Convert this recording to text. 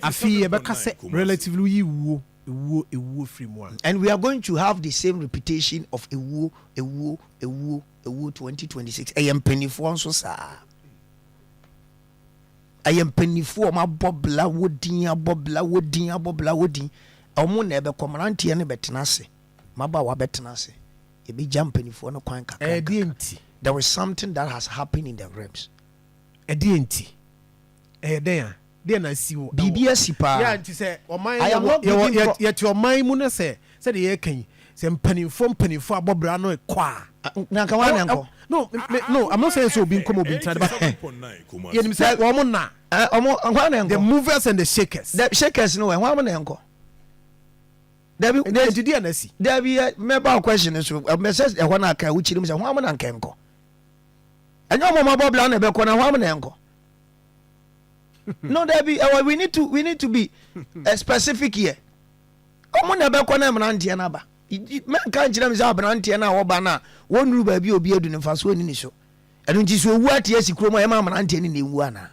Afei yɛbɛka sɛ relatively woyi wuo, ewuo, ewuo firi mu a. And we are going to have the same reputation of ewuo, ewuo, ewuo, ewuo 2026. Ɛyɛ mpanimfoɔ nso saa. Ɛyɛ mpanimfoɔ, ɔmo abɔ bla wodin, abɔ bla wodin, abɔ bla wodin. Ɔmo na ɛbɛkɔ, mmeranteɛ no bɛtena ase, mmabaawa bɛtena ase, ebɛgya mpanimfoɔ no kwan kakra. Ɛdeɛ kakra. Nti There is something that has happened in the realms. Ɛdeɛ nti ɛyɛ dɛn a deɛ na asi wɔ Biribi asi paa. Yɛ nti sɛ ɔman I am not giving yɛte ɔman mu no sɛ sɛdeɛ yɛka yi sɛ mpanimfoɔ abɔ no kɔ a Na nka wɔn na nkɔ. No me, no, I'm not saying sɛ obi nkɔm, obi ntena de ba yɛnim sɛ wɔn mo na Ɔmo wɔn na the nkɔ. movers and the shakers. The shakers no, wɔ wɔn na nkɔ dabi. Nti deɛ na asi? Dabi, ɛ mɛba question so, mɛsɛ ɛhɔ na aka wukyiri mu sɛ wɔn na nkɛ nkɔ. Ɛnyɛ ɔmo ɔmo abɔ bla na ɛbɛkɔ na wɔn na nkɔ no. Dabi, ɛwɔ we need to be specific here. Ɔmo na ɛbɛkɔ na mmeranteɛ no aba. Mɛnka nkyerɛ mi sɛ aberanteɛ no a wɔba no a wɔnnuru baabi a obi adu ne mfa so oni ne so. Ɛno nti sɛ owu ate asi kurom a, ɛma mmeranteɛ no na ɛwu anaa?